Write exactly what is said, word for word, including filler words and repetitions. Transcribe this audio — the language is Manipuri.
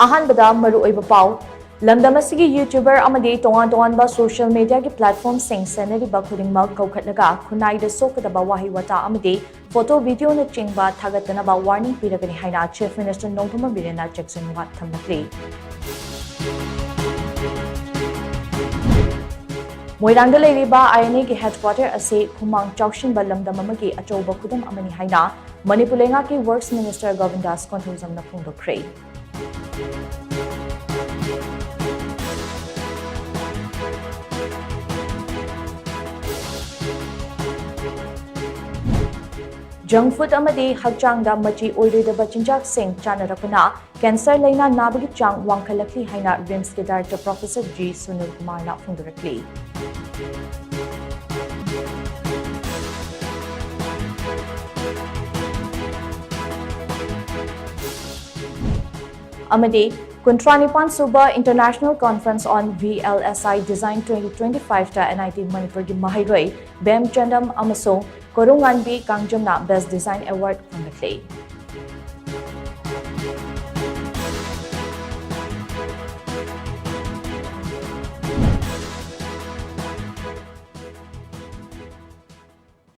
ꯑꯍꯥꯟꯕꯗ ꯃꯔꯨꯑꯣꯏꯕ ꯄꯥꯎ꯫ ꯂꯝꯗꯝ ꯑꯁꯤꯒꯤ YouTuber ꯑꯃꯗꯤ ꯇꯣꯉꯥꯟ ꯇꯣꯉꯥꯟꯕ social mediaꯒꯤ platformꯁꯤꯡ ꯁꯦꯟꯅꯔꯤꯕ ꯈꯨꯗꯤꯡꯃꯛ ꯀꯧꯈꯠꯂꯒ ꯈꯨꯟꯅꯥꯏꯗ ꯁꯣꯛꯀꯗꯕ ꯋꯥꯍꯩ ꯋꯥꯇꯥ ꯑꯃꯗꯤ photo, videoꯅꯆꯤꯡꯕ ꯊꯥꯒꯠꯇꯅꯕ warning ꯄꯤꯔꯒꯅꯤ ꯍꯥꯏꯅ Chief Minister ꯅꯣꯡꯊꯣꯝꯕꯝ ꯕꯤꯔꯦꯟꯅ ꯆꯦꯛꯁꯤꯟ ꯋꯥ ꯊꯝꯂꯛꯂꯤ꯫ ꯃꯣꯏꯔꯥꯡꯗ ꯂꯩꯔꯤꯕ INAꯒꯤ headquarter ꯑꯁꯤ ꯈꯨꯃꯥꯡ ꯆꯥꯎꯁꯤꯟꯕ ꯂꯝꯗꯝ ꯑꯃꯒꯤ ꯑꯆꯧꯕ ꯈꯨꯗꯝ ꯑꯃꯅꯤ ꯍꯥꯏꯅ ꯃꯅꯤꯄꯨꯔ ꯂꯩꯉꯥꯛꯀꯤ Works Minister ꯒꯣꯕꯤꯟꯗꯥꯁ ꯀꯣꯟꯊꯧꯖꯝꯅ ꯐꯣꯡꯗꯣꯛꯈ꯭ꯔꯦ꯫ Junk food ꯑꯃꯗꯤ ꯍꯛꯆꯥꯡꯗ ꯃꯆꯤ ꯑꯣꯏꯔꯣꯏꯗꯕ ꯆꯤꯟꯖꯥꯛꯁꯤꯡ ꯆꯥꯅꯔꯛꯄꯅ cancer ꯂꯩꯅꯥ ꯅꯥꯕꯒꯤ ꯆꯥꯡ ꯋꯥꯡꯈꯠꯂꯛꯂꯤ ꯍꯥꯏꯅ RIMSꯀꯤ director Professor G ꯁꯨꯅꯤꯜ ꯀꯨꯃꯥꯔꯅ ꯐꯣꯡꯗꯣꯔꯛꯂꯤ꯫ ꯑꯃꯗꯤ ꯀꯨꯟꯊ꯭ꯔꯥ ꯅꯤꯄꯥꯟ ꯁꯨꯕ International Conference on VLSI Design twenty twenty-fiveꯇ NIT ꯃꯅꯤꯄꯨꯔꯒꯤ ꯃꯍꯩꯔꯣꯏ ꯕꯦꯝ ꯆꯟꯗꯝ ꯑꯃꯁꯨꯡ ꯀꯣꯔꯨꯉꯥꯟꯕꯤ ꯀꯥꯡꯖꯝꯅ Best Design Award ꯐꯪꯂꯛꯂꯤ꯫